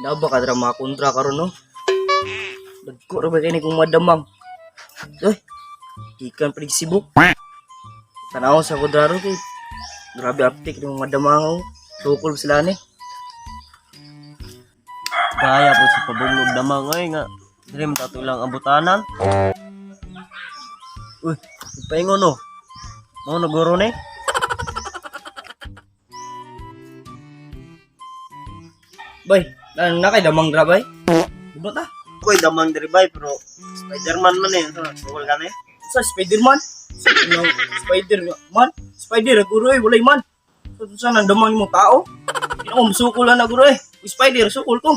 Daba ka dra mga kontra karon, no. Dagko ra ba kini kung madamang. Uy, gikan pa Cebu. Tanaw sa kudraro kay grabe aptik ng madamang, oh. Tukol sila ni. Kaya po sa pabunglog damang oy nga. Diri man tato lang ambutanan. Uy, paingon no. Mao na guro ni. Bay, na kay damang dra bay. Diba ta? Koy damang diri bay pero Spiderman man eh. Sukol ka ni. Sa Spiderman? Sa Spider-Man? Spider guro eh, walay man. So, saan ang damang mo tao? Hindi ako masukol na guro eh. Spider, sukol ko.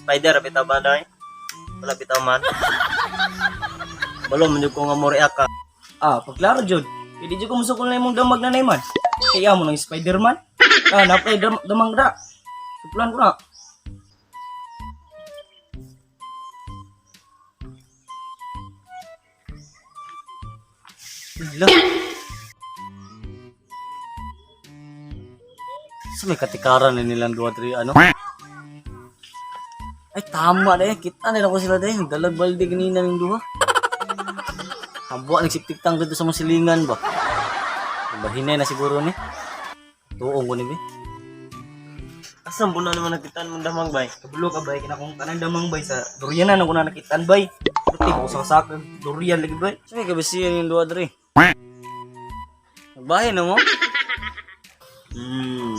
Spider bitaw ba day? Wala bitaw man. Balo man jud ko nga mo react ka. Ah, pagklaro jud. Hindi jud ko masukol na imong damag na man. Kaya mo ng Spider-Man. Ah, napay damang dra. Suplan ko na. Wala. Sa may katikaran na nilang duwa diri ano? Ay tama deh, kita nila ko sila deh, dalag balde ganina ning duha. Tambuan nagsiptik tang dito sa mga silingan ba. Bahinay na siguro ni. Tuong ko ni be. Asan po na naman nakitaan mong damang bay? Kabulo ka bay, kinakong tanang damang bay sa durian na ko na nakitaan bay. Puti ko sa sak durian lagi bay. Sa may kabisiyan yung duha diri. Nagbahin na mo?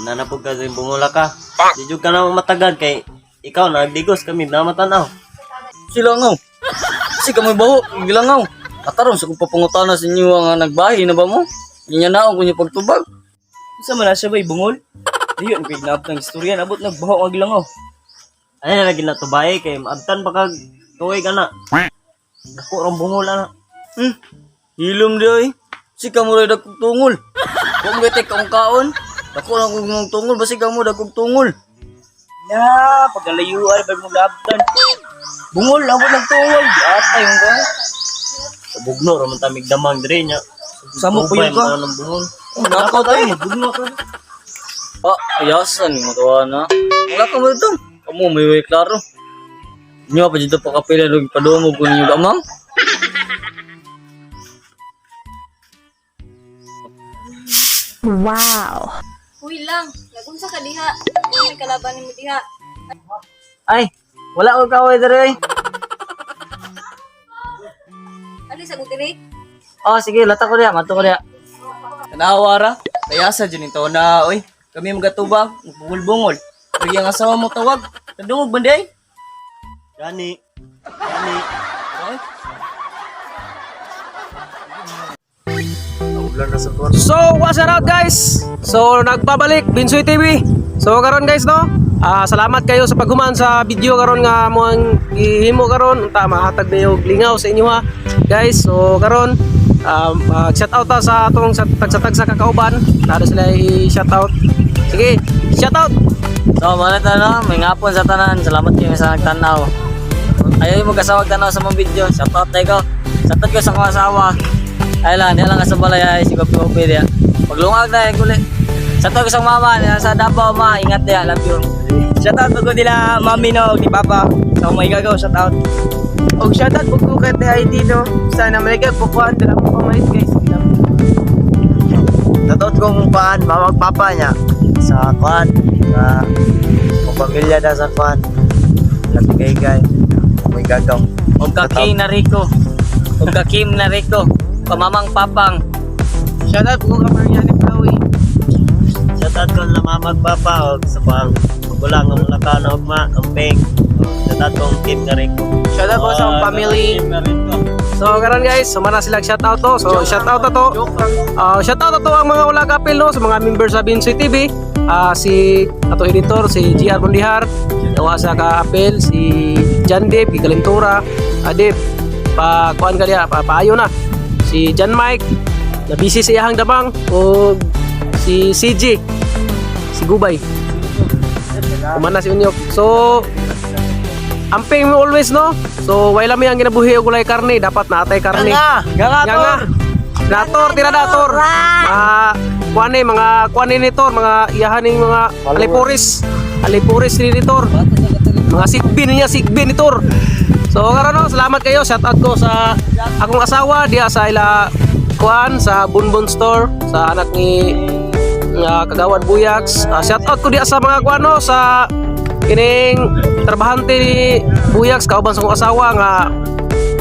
Nanapog ka sa bungula ka. Di jud ka na matagad kay ikaw nagdigos kami na matanaw. Sila ngaw. Kasi kami baho, gilangaw. Kataron sa kong papangutana sa inyo nga nagbahin na ba mo? Inya naong kunyo pagtubag. Unsa man na siya bay bungol? Diyon kay nabtang istorya nabot nagbaho ang gilangaw. Ay na lagi na tubay kay maabtan pa kag tuig ana. Dako rong bungol ana. Hilom di ay. Si kamo ray dagkog tungol. Wa mo gaytay kaong kaon. Dako lang kog mong tungol basi kamo dagkog tungol. Na, pagkalayuan bay mong labtan. Bungol abot nagtungol, di atay mo ka. Bugno ra man tamig damang diri nya. Samo pa yun ka. Tubay man ng bungol. Oh, nakaw tayo, magbugno ka. Ah, ayasan ni matuwa na. Wala ka mo dito. Kamo may way klaro. Inyo pa dito pa kapila og padumog ko ninyo gamang. Wow. Uy lang, nagunsa ka diha. May kalaban nimo diha. Ay, wala ko kaway diri ay. Ali sa diri. Oh, sige, lata ko diha, mato ko diha. Tanawa ra, kayasa dyan ito na, oy. Kami magatubang, magbungol-bungol. Pero yung asawa mo tawag, tadungog banday. Gani. Gani. Oy. So, what's up guys? So, nagbabalik Binsoy TV. So, karon guys no, salamat kayo sa paghuman sa video karon nga mo ang gihimo karon unta mahatag niyo og lingaw sa inyo ha. Guys, so karon shout out ta sa atong sa tagsa-tagsa kakauban. Nado sila i-shout out. Sige, shout out. So, mga ta no, may ngapon sa tanan. Salamat kayo sa nagtanaw. Ayaw mo kasawag tanaw sa mga video. Shout out tayo ko. Shout out ko sa akong asawa. Ay lang, di lang ka sa balay ay si Kopi Kopi diya. Paglungag na yung kuli. Shout out ko sa mama, niya sa Davao ma, ingat diya, love you. Shout out ko nila mami no, ni papa. Sa may gagaw, shout out. Og shout out po ko kay ID no. Sana maligag po kuan dala mo pamalit guys. Tatot kong paan, mamag papa niya sa kuan, sa kong pamilya na sa kuan. Labi kay gay. May gagaw. Og ka Kay na Rico. Og ka Kim na Rico. Pamamang papang. Shout out po ka Mariani Chloe. Shout out ko na mamag papa og sa pang magulang nga mula ka na ugma, amping. Shout out kong team nga rin ko. Shout out po sa akong family. Team nga rin ko. So karon guys, sumana sila shout out to. So shout out na to. Shout out na to ang mga wala kapil no sa mga members sa Binsoy TV. Si ato editor si GR Bundihar, yawa sa ka-apel si John Dave Gigalintura, Adip pa kuan ka diha, pa paayo na. Si John Mike na busy sa iyahang damang ug si CJ si Gubay. Kumana si Unyok. So amping mo always no. So wala mi ang ginabuhi og gulay karne, dapat naatay karne. Ganga! Nga. Nator, tira dator. Mga kuan ni mga kuan ni tor, mga iyahan ning mga alipuris. Alipuris ni tor. Mga sigbin niya, sigbin ni Tor. So karon no, salamat kayo. Shout out ko sa akong asawa diha sa ila kuan sa Bunbun Store sa anak ni nga Kagawad Buyaks. Shout out ko diha sa mga kuan no, sa kining trabahante ni Buyaks kauban sa akong asawa nga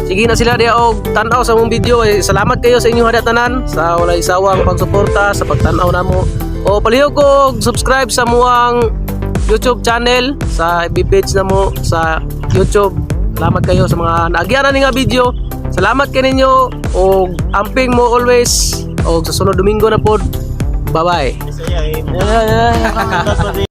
sige na sila diha og tan-aw sa mong video. Eh, salamat kayo sa inyong hada tanan sa walay sawang pagsuporta sa pagtan-aw namo. O palihog ko og subscribe sa muang YouTube channel, sa FB page namo sa YouTube. Salamat kayo sa mga naagianan ni nga video. Salamat kay ninyo og amping mo always og sa sunod Domingo na pod. Bye-bye. Yeah.